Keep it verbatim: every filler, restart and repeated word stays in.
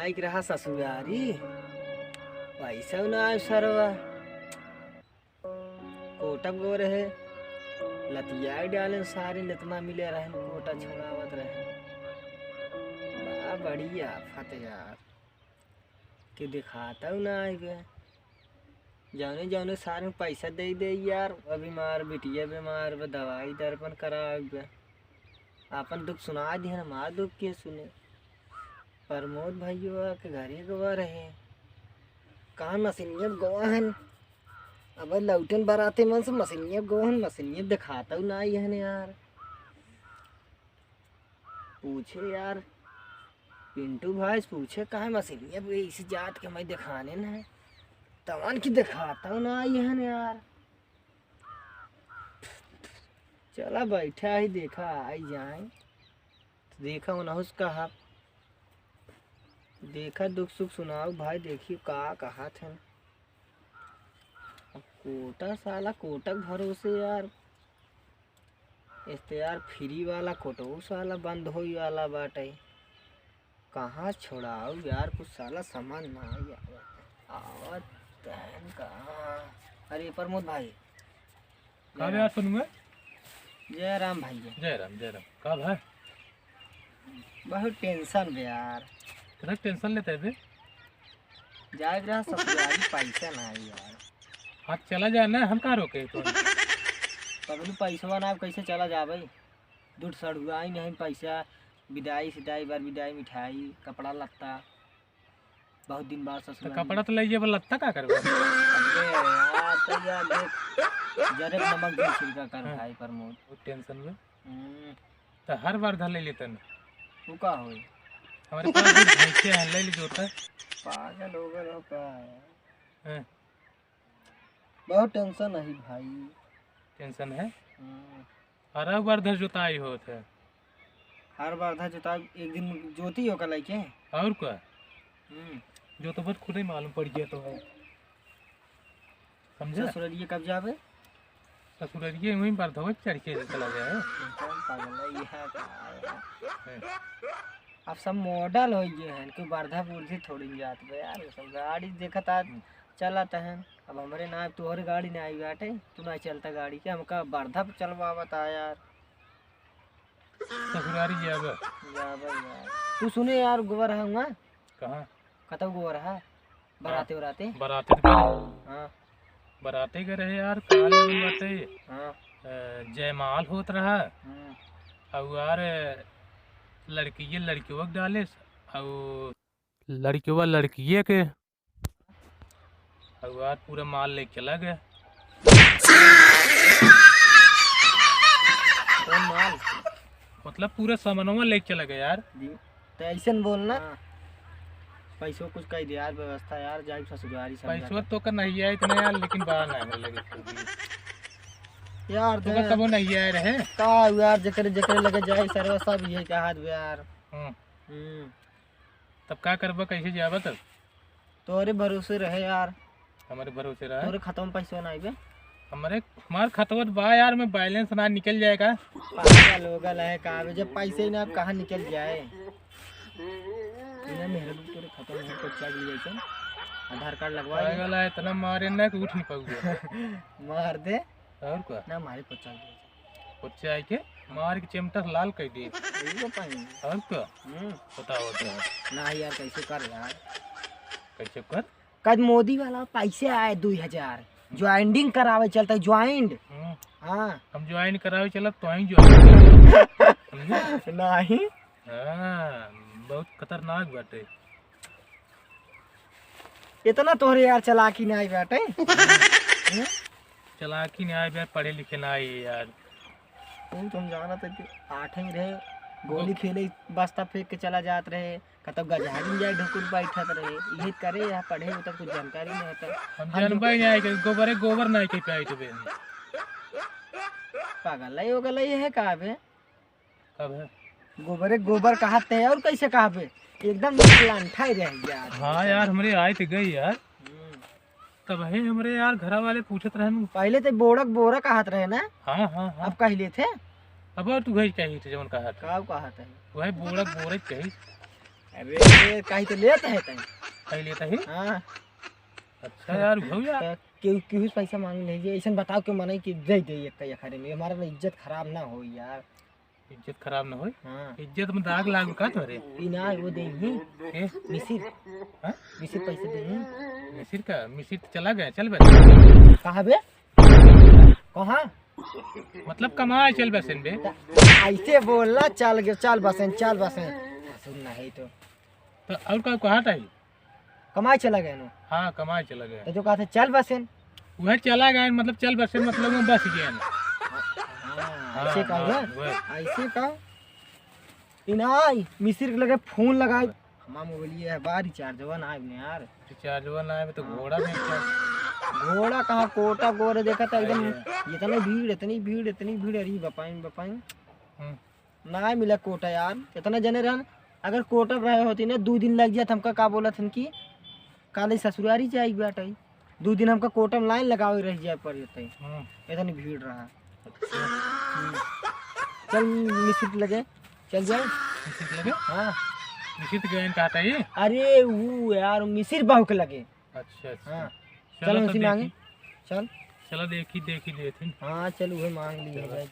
आइक रहा ससुरारी, पैसा ना आए सरवा। कोटक गो रहे, लतियाई डाले सारे, नितना मिले रहन, कोटा छोड़ावत रहे। बा बड़ी आफत यार, कि दिखाता ना आइबे। जौने जौने सारे पैसा दे दे यार, वो बीमार, बिटिया बीमार बा, दवाई दर्पण करावे बा। आपन दुख सुना दिहन, हमार दुख के सुने। प्रमोद भैया के घरे गवा रहे, कहाँ मसीनिया गवा हन? अब लौटन बराते मन से मसीनिया गवा हन, मसीनिया दिखाता ना आई हन यार। पूछे यार, पिंटू भाई से पूछे, काहे मसीनिया अब इस जात के मैं दिखाने न है, तवन की दिखाता ना आई हन यार। चला बैठा ही देखा आई जाए, तो देखा उनहुस कहा, देखा दुख सुख सुनाओ भाई, देखियो का कहा थे। अब कोटा साला कोटक भरोसे यार, इस तो यार फ्री वाला कोटो साला बंद होई वाला बाटे। कहाँ छोड़ाऊ यार, कुछ साला समझ ना आई आवत। आवत तहन कहाँ? अरे प्रमोद भाई। का बे यार सोनुआ? जय राम भैया। जय राम, जय राम। का भाई? बहुत टेंशन बे यार। कितना टेंशन लेता है बे? जाए रहा ससुरारी, पैसा ना आई यार। हाँ, चला जा ना, हम का रोके तो। तब भी पैसवा ना, कैसे चला जा भाई? दुट सड़ुआई नहीं पैसा, विदाई सिदाई, बार विदाई, मिठाई, कपड़ा लत्ता। बहुत दिन बाद तो ससुरारी। कपड़ा तो ले जेबे, लत्ता का करबे? अबे यार, तो यार देख, जरे नमक भी छिड़का कर हाँ। भाई प्रमोद। वो टेंशन में। हम्म। तो हर बार धर ले लेते न। तू का होई? हमारे पास भी भैंसे हैं, ले ले जोता। पागल हो गए हो का? हैं। बहुत टेंशन है भाई। टेंशन है? हम्म। हर बार धर जोताई होत है। हर बार धर जोताई, एक दिन जोती होकर लेके। और का? हम्म। जो तो बस खुद ही मालूम पड़ गया तो है। समझा? ससुररिये कब जाबे? ससुररिये वहीं बरधवे चढ़ के चला गया है। एकदम पागल है, ये है का है? हैं। अब सब मॉडल हो गए हैं, कोई बरधा बुरधी थोड़ी न जात बे यार, वो सब गाड़ी देखत आ हम्म। चलत हैं। अब हमरे ना तोहरे गाड़ी ना आई बाटे, तू ना चलता गाड़ी के, हमका बरधा पे चलवावत आ यार। ससुरारी जाबे। जाबे यार। तू सुने यार, गोबर है हुआ? कहाँ? कतौ गोबर है? बराते उराते? बराते तो गए। हाँ। बराते गए रहे यार, काल बाटे। हाँ। अ, जयमाल होत रहा। हम्म। और यार, लड़किये लड़कियों के डाले, और लड़कियों लड़किये के। और यार, पूरा माल लेके चला गया। कौन माल? मतलब, पूरा सामानवा लेके चला गया यार। जी। तो ऐसे न बोलना। हाँ। पैसों कुछ कह दे यार, व्यवस्था यार, जाए ससुरारी समझा पैसवा के। तो का नहीं है इतना यार, लेकिन बड़ा ना है लगे फिर भी। यार, तो का दे। कबो नहीं आए रहे। का यार, जेकरे, जेकरे लगे जाए, सरवा सब यही कहा दे यार। हम्म। हम्म। तब का करबा, कैसे जाबा तब? तोरे भरोसे रहे यार। हमारे भरोसे रहे। तोरे खतवा में पैसा ना आइबे। हमारे, हमार खतवा तो बा यार, में बैलेंस ना निकल जाएगा। पागल हो गल है का बे, जब पैसे ही ना, अब कहाँ निकल जाए? बिना मेहरबी तोरे खतवा में कुछ चाहिए जैसे आधार कार्ड लगवा ले। पागल है, इतना मारे ना कि उठ नहीं पाऊंगा। मार दे। और का? ना मारे कुछ चाहिए। कुछ चाहिए के? मार के चिमटा से लाल कर दे। यही बताइए। और का? हम्म। बताओ तो। ना यार, कैसे कर यार? कैसे कर? कल मोदी वाला पैसे आए दो हजार, ज्वाइनिंग करावे चलता है, ज्वाइंड। हम्म। हाँ। हम ज्वाइन करावे चलत, तो ही ज्वाइन करावे। समझे? नहीं। हाँ, बहुत खतरनाक बाटे। इतना तोहरे यार चालाकी नहीं बाटे। हम्म? चालाकी नहीं यार, पढ़े लिखे नहीं यार। तू तुम जानत है कि आठवीं रहे, गोली खेले, बस्ता फेंक के चला जात रहे। कतौ गजहरिन जाए ढुकुर बैठत रहे, इहे करे या पढ़े, उ तब कुछ जानकारी नहीं होता। हम हम जानबे नहीं आए कि गोबरे गोबर नहीं के पाई तो बे। पागल है, हो गल है का बे? कब है? गोबरे गोबर कहते हैं और कैसे कहबे? एकदम लंठा ही रह गया। हाँ यार, हमरे आए तो गई यार। हम्म। तब है हमरे यार घरा वाले पूछत रहन। पहले तो बोड़क बोरा कहत रहे ना? हाँ, हाँ, हाँ। अब कह लेते? अब और तू गई कही थे जवन कहत है। का कहत है? वही बोड़क बोरे कही। अरे, काहे तो लेत है तैं। कहीं लेता ही? हाँ। अच्छा यार, भैया। तो केहू, केहू से पैसा मांग ले, ऐसन बताओ कि मनई कि दे दे एक, एक हरे में, हमारा ना इज्जत खराब ना हो यार। इज्जत खराब ना होई? हाँ। इज्जत में दाग लाग का तोरे? ई ना, वो दे ही। ए? मिसिर। हाँ? मिसिर पैसे दे ही। मिसिर का? मिसिर तो चला गया, चल बे। कहाँ बे? कहाँ? मतलब कमाए चल बसेन बे। त ऐसे बोलना, चल गए, चल बसेन, चल बसेन। सुन ना है तो। तो और का कहा था ही? कमाए चला गए नो। हाँ, कमाए चला गए। तो जो कहा था, चल बसेन। वह चला गए, मतलब चल बसेन, मतलब वो बस गए ना। हाँ, हाँ, ऐसे कहा हाँ, ना? वह। ऐसे कहा। ई ना आई, मिसिर के लगे फोन लगाई। हमार मोबाइल ये है, बा रिचार्जवा ना आइब ने यार। रिचार्जवा ना आइब तो हाँ। घोड़ा बेच जाए। घोड़ा कहाँ, कोटा गोरे देखा था एकदम। अरे। इतनी भीड़, इतनी भीड़, इतनी भीड़, अरे बपाइन, बपाइन। हम्म। ना मिला कोटा यार, इतना जने रहन। अगर कोटा रहे होती ना, दो दिन लग जात हमका, का बोलत हन कि काले ससुरारी जाए बाटे। दो दिन हमका कोटा में लाइन लगावे रह जाए पड़ जाते। हम्म। इतनी भीड़ रहा। अच्छा। हम्म। चल मिसिर लगे, चल जाए। मिसिर लगे? हाँ। मिसिर गए कहता ये? अरे वो यार मिसिर बाहू के लगे। अच्छा, अच्छा। हाँ। चलो चलो तो उसी मांगे। देखी। चल। चलो देखी, देखी देथिन। हाँ, चल उहे मांग ली है चलो। भाई।